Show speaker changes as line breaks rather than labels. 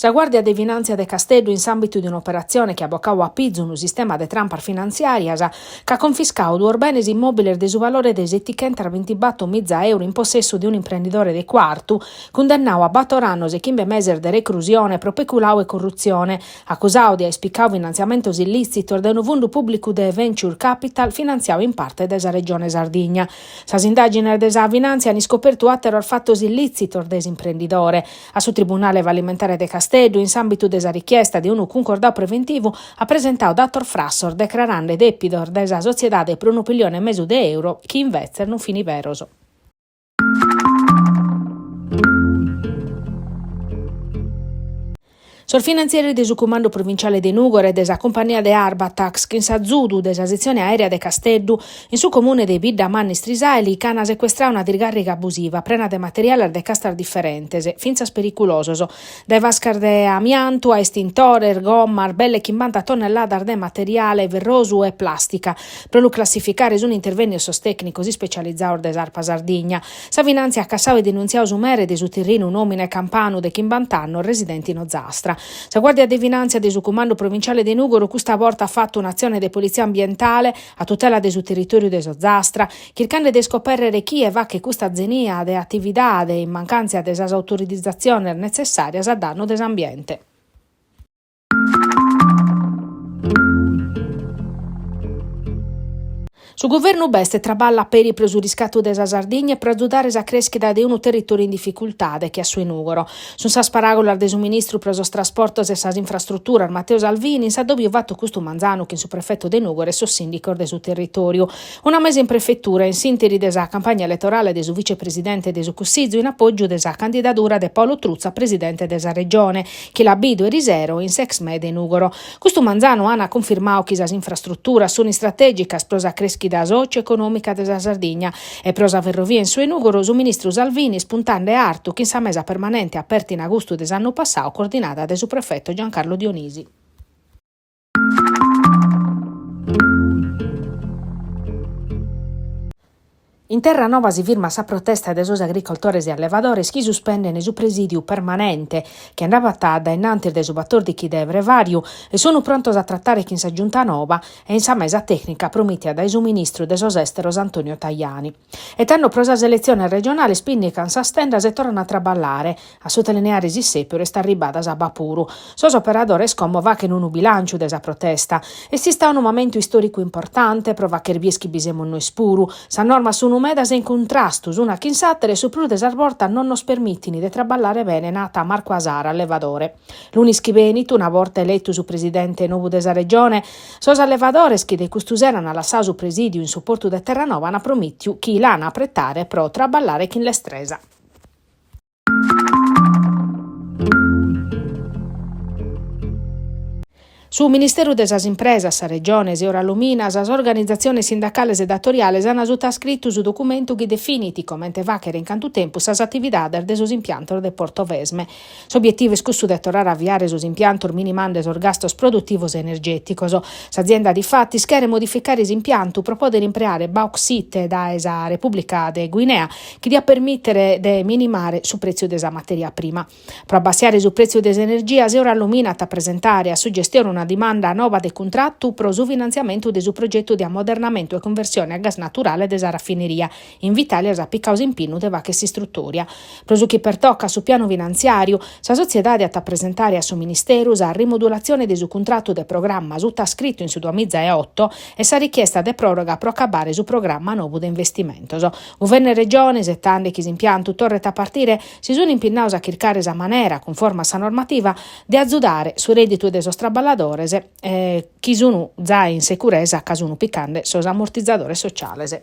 Sa Guàrdia de Finàntzia de Casteddu, in s'àmbitu de un'operatzione chi at bocau a pizu unu sistema de trampas finantziàrias, ch'at confiscau duos benes immòbiles de su valore de setichentasbintibator-miza euro in possessu de un'imprendidore de Cuartu, cundennau a bator annos e chimbe meses de recrusione pro peculau e corrutzione, acusau de aer picau finantziamentos illìtzitos dae unu fundu pùblicu de venture capital finantziau in parte dae sa Regione Sardigna. Sas indàgines de sa Finàntzia an iscopertu àteros fatos illìtzitos de s'imprendidore. A su Tribunale Fallimentare de Casteddu, in s'àmbitu de sa richiesta de unu cuncordau preventivu, at presentau datos frassos decrarande dèpidos de sa sotziedade pro unu billione e mesu de euro chi invetzes non fin beros. Sos finantzieris de su Cumandu Provinciale de Nùgoro e de sa Cumpagnia de Arbatax, chin s'azudu de sa setzione aèrea de Casteddu, in su comune de Biddamanna Istrisàili ch'an secuestrau una disgàrriga abusiva prena de materiales de castas diferentes, fintzas periculosos, dae vascas de amiantu a estintores, gommas, belle chimbanta tonnelladas de materiale ferrosu e plàstica. Pro lu classificare sun intervènnios sos tècnicos ispecializados de s'Arpa Sardigna. Sa Finàntzia at cassau e denuntziau su mere de su terrinu, un'òmine campanu de chimbant'annos residente in Ozastra. Sa Guàrdia de Finàntzia de su Cumandu Provinciale de Nùgoro custa borta at fatu un'atzione de politzia ambientale a tutela de su territòriu de s'Ozastra, chirchende de iscopèrrere chie faghet custa zenia de atividade in mancàntzia de sas autorizatziones netzessàrias a dannu de s'ambiente. Su guvernu b'est e traballat peri pro su riscatu de sa Sardigna e pro azudare sa crèschida de unu territòriu in dificultade che a su 'e Nùgoro. Sunt sas paràgulas de su ministru pro sos trasportos e sas infrastruturas Matteo Salvini in s'addòbiu fatu custu manzanu chin su prefetu de Nùgoro e sos sìndicos de su territòriu. Una mesa in prefetura in s'ìnteri de sa campagna eletorale de su vicepresidente de su Cussizu in apògiu de sa candidadura de Paolo Truzzu a presidente de sa Regione, chi l'at bidu erisero in s'Exmè de Nùgoro. Custu manzanu an cunfirmadu chi sas infrastruturas sun istratègicas pro sa crèschida sòcio-econòmica de sa Sardigna e pro sa ferrovia in su 'e Nùgoro su ministru Salvini est puntende artu chin sa mesa permanente aperta in agustu de s'annu passadu coordinada dae su prefeto Giancarlo Dionisi. In Terranova si firmat sa protesta de sos agricoltores e allevadores chi suspenden su presìdiu permanente chi andabat a dae innantis de su batòrdichi de frevàriu e sun prontos a tratare chin sa Giunta nova e in sa mesa tècnica promìtia dae su ministru de sos Èsteros Antonio Tajani. E tando pro sas eletziones regionales pìnnican sas tendas e torran a traballare. A sutalineare s'issèperu est arribbada s'abba puru. Sos operadores como faghen unu bilànciu de sa protesta. Est istadu unu mamentu istòricu importante pro fagher bier chi bi semus nois puru. Sas normas sunu medas e in cuntrastu s'una chin s'àtera e su prus de sas bortas non nos permitin de traballare bene nat Marco Asara, allevadore. Lunis chi benit, una borta eletu su presidente nou de sa Regione, sos allevadores chi de custu sero an lassadu su presìdiu in su portu de Terranova an promìtiu chi l'an a apretare pro traballare chin lestresa. Su Ministeru de sas Impresas, sa Regione, s'Eurallumina, sas organizatziones sindacales e datoriales an sutascritu su documentu chi definit comente fàghere in cantu tempus sas atividades de sos impiantos de Portovesme. S'obietivu est cussu de torrare a aviare sos impiantos minimande sos gastos produtivos e energèticos. S'azienda difatis cheret modificare s'impiantu pro pòdere impreare bauxite dae sa Repùblica de Guinea chi diat permìtere de minimare su prètziu de sa matèria prima. Pro abbassiare su prètziu de s'energia, s'Eurallumina at a presentare a su gestione una dimanda nova de cuntratu pro su finantziamentu de su progetu de ammodernamentu e cunversione a gas naturale de sa rafineria. Invitalia s'at picadu s'impinnu de fàghere s'istrutòria. Pro su chi pertocat su pianu finantziàriu, sa sotziedade at a presentare a su Ministeru sa rimodulatzione de su cuntratu de programma sutascritu in su duamizaeoto e sa richiesta de pròroga pro acabare su programma nou de investimentos. Guvernu e Regione, isetande chi s'impiantu torret a partire, si sunt impinnados a chircare sa manera, cunforma a sa normativa, de azudare su rèdditu de sos traballadores chi sunt zai in securesa ca sunt picande sos ammortizadores sociales.